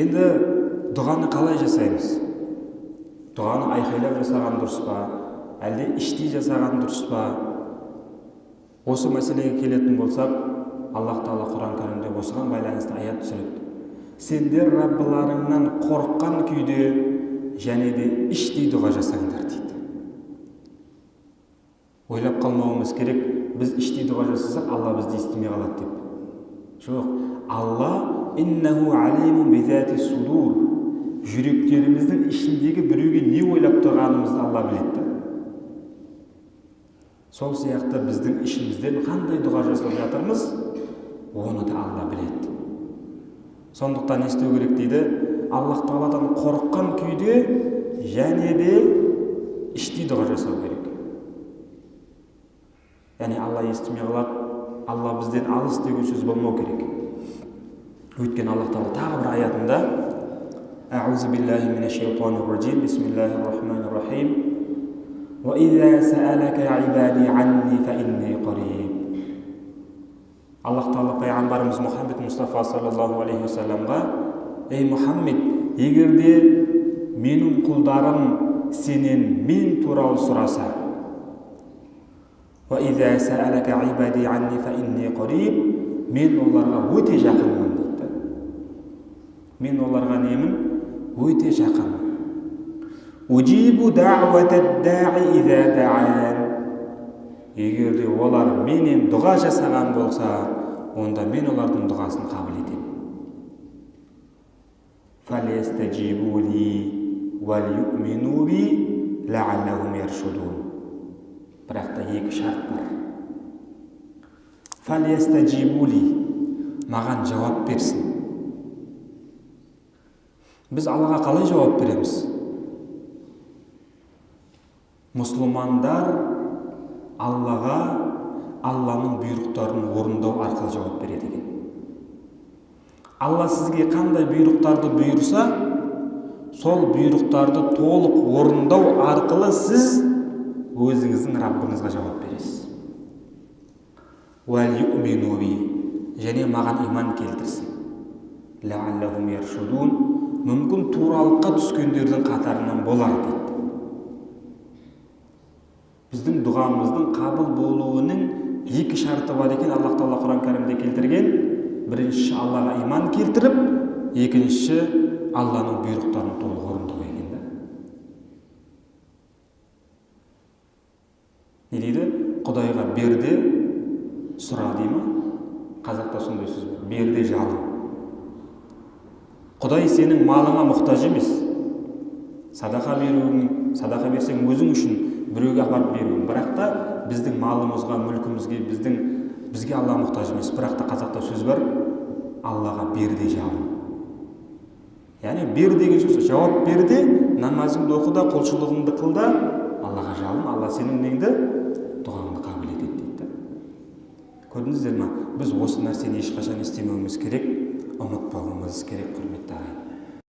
Енді дұғаны қалай жасаймыз? Дұғаны айқайлап жасаған дұрыс па, әлде іштей жасаған дұрыс па? Осы мәселеге келетін болсақ, Аллах тағала Құран кәрімде осыған байланысты аят түсіреді. Сендер Раббыларыңнан қорыққан күйде және де іштей дұға жасаңдар дейді. Ойлап қалмауымыз керек, біз іштей дұға жасасақ, Алла бізді естімей қалады деп. Жоқ, Алла иннаху алимун бизати судур, жүректеріміздің ішіндегі біреуге не ойлап тұрғанымызды Алла біледі да. Сол сияқты біздің ішімізден қандай дұға жасап жатырмыз, оны да Алла біледі. Сондықтан не істеу керек дейді? Аллах тағаладан қорыққан күйде және де іштей дұға жасау керек. Яғни Алла естімей қалады, Алла бізден алыс деген сөз болмау керек. Өйткені Аллах тағала тағы бір аятында: Аузу биллахи минаш шайтанир ражим, бисмиллахир рахманир рахим. Уа иза саалака ибади анни фа инни қариб. Аллах тағала пайғамбарымыз Мұхаммед Мұстафа саллаллаху алейхи уассаламға: ей Мұхаммед, егер де менің құлдарым сенен мен туралы сұраса, уа иза саалака ибади анни фа инни қариб, мен оларға өте жақынмын дейді. Мен оларға немін? Өте жақынмын. Уджибу дa'ватад да'i иза да'ан. Егер де олар менен дұға жасаған болса, онда мен олардың дұғасын қабыл етемін. Фалъястажибу ли валюъмину би лааллахум яршудун. Бірақ та екі шарт бар. Фалъястажибу ли, маған жауап берсін. Біз Аллаға қалай жауап береміз? Мұсылмандар Аллаға Алланың бұйрықтарын орындау арқылы жауап береді екен. Алла сізге қандай бұйрықтарды бұйырса, сол бұйрықтарды толық орындау арқылы сіз өзіңіздің Раббыңызға жауап бересіз. Уәл юъмину би, және маған иман келтірсін. Лааллахум яршудун, мүмкін туралыққа түскендердің қатарынан болар дейді. Біздің дұғамыздың қабыл болуының екі шарты бар екен. Аллах тағала Құран кәрімде келтірген: біріншісі, Аллаға иман келтіріп, екіншісі, Алланың бұйрықтарын толық орындау екен да. Не дейді? Құдайға бер де сұра дей ма? Қазақта сондай сөз бар: бер де жалын. Құдай сенің малыңа мұқтаж емес. Садақа беруің, садақа берсең өзің үшін, біреуге апарып беруің. Бірақ та біздің малымызға, мүлкімізге, бізге Алла мұқтаж емес. Бірақ та қазақта сөз бар: Аллаға бер де жалын. Яғни бер деген сөз жауап бер де, намазыңды оқы да, құлшылығыңды қыл да, Аллаға жалын, Алла сенің неңді, дұғаңды қабыл етеді дейді да. Көрдіңіздер ма? Біз осы нәрсені ешқашан істемеуіміз керек, ұмытпауымыз керек, құрметті ағайын.